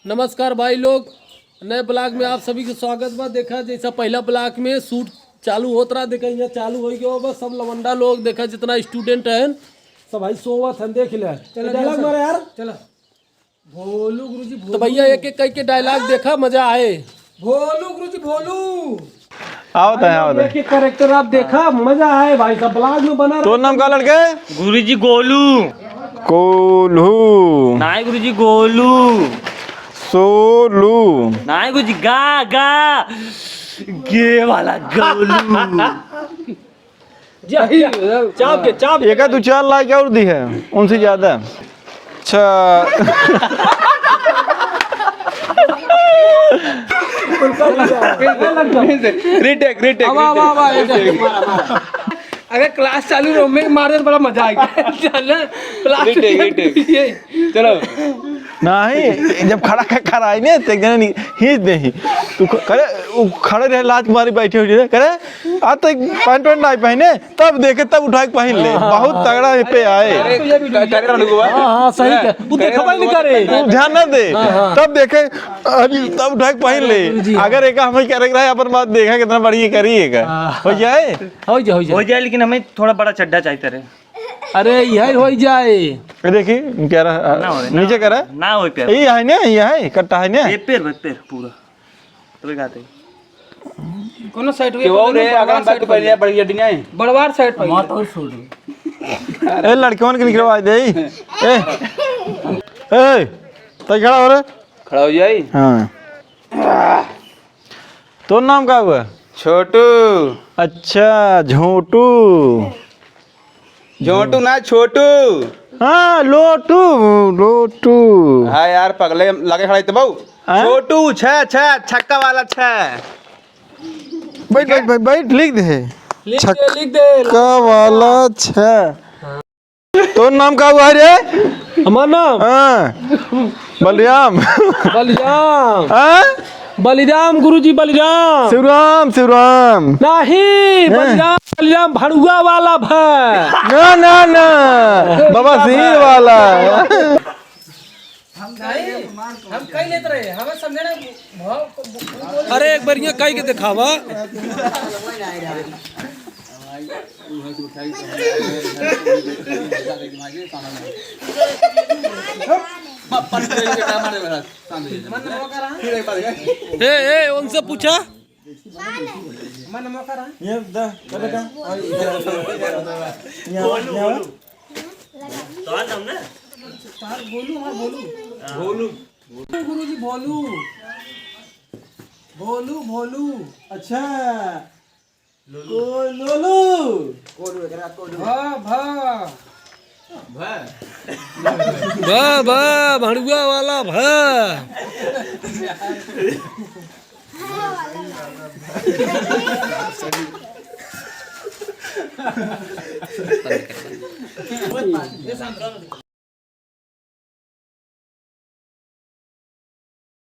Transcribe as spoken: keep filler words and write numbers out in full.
नमस्कार भाई लोग, नए vlog में आप सभी के स्वागत बा। देखा, जैसा पहला vlog में shoot चालू होत रहा, देखा, यहाँ चालू हो गया बा। सब लवंडा लोग, देखा, जितना student हैं, सब भाई सोवत हैं, देख ले। चलो, dialogue चलो, मारे यार। चलो। भोलू गुरुजी, तो भोलू। भैया, एक एक करके dialogue देखा, मजा आए। भोलू गुरुजी, भोलू। आवत है, आवत है। एक एक character आप देखा, मजा आए भाई साहब, vlog में बना रहे। तोर नाम का लड़के? गुरुजी गोलू। कोल्हू। नाय गुरुजी गोलू। सोलू। नाय गुरुजी गा गा। गे वाला गोलू। जा, जा, चाप के, चाप के। एका दू चार like और दी है, उनसे ज्यादा। अच्छा। Retake, retake, अब, अब, retake। अब, अब, एक second, मारा, मारा। अगर class चालू रहो, मैं मार दे तो बड़ा मजा आएगा। चल ना, class retake, retake। ये। चलो। नहीं, जब खड़ा क-, कराई ने, तो एक जने नि-, खींच दे ही। तू ख-, करे, उ खड़े रहे, लात मारी बैठे हुए रहे, करे, "आ तो एक pant वैंट नहीं पहने।" तब देखे, तब उठा के पहन ले। हाँ, बहुत हाँ, तगड़ा हाँ। ये पे आए। अरे, तो ये भी क-, करे रहने को बा। हाँ, हाँ, सही हाँ, कह। वो करे देखबे रहने नहीं को बा। करे। तू ध्यान ना दे। हाँ, हाँ। तब देखे, अरे, तब उठा के पहन ले। जी। अगर एक हम ही करे रहे, अपन बात देखा कितना बढ़िया करी है का। हाँ। हो जाए? हो जाए, हो जाए। हो जाए, लेकिन हमें थोड़ा बड़ा चड्ढा चाहिए रे। अरे, यही हो जाए। ये देखी, क्या रहा? ना हो, नीचे ना, करा। ना हो प्यार। यही है ना, यही है, कट्टा है ना? ये पैर, बस पैर पूरा। तबे गाते। कोनो side के हुए, और कोनो रे, बड़वार अगर side बात पहले पहले। बढ़िया दिन है। बड़वार side पहले। मत और छोड़। ए, लड़कवन के निकलवा दे। ए, ए, तै खड़ा हो रे। खड़ा हो जाई। हाँ। तोर नाम का हुआ? छोटू। अच्छा, झोंटू। झोंटू ना, छोटू। हाँ, लोटू, लोटू। हाँ यार, पगले लगे खड़ा है तो बहू। हाँ? छोटू, छह, छह, छक्का वाला छह। बैठ, बैठ, बैठ, बैठ, लिख दे। लिख दे, लिख दे। छक्का वाला छह। तोर नाम का हुआ रे? हमार नाम? हाँ। बलिराम। बलिराम। हाँ? बलिराम गुरुजी, बलिराम। शिवराम, शिवराम। नहीं, हाँ। बलिराम, बलिराम भड़ुआ वाला भा। ना, ना, ना। बाबा सिंह वाला। हम नहीं, हम कई लेत रहे, हमें समझे ना, भाव को बो-, बो-, बोल अरे, एक बार ये कई के दिखावा। ए, ए, उनसे पूछा। ये द, द बेटा। और इधर, इधर, इधर, इधर। यहाँ, यहाँ। तोहार नाम ना? तोहार गोलू, हमार भोलू। हाँ। भोलू। भोलू गुरुजी, भोलू। भोलू, भोलू। अच्छा। लोलू। को-, लोलू। कोलू एकरा, कोलू। भा, भा। भा। भा, भा, भड़ुआ वाला भा।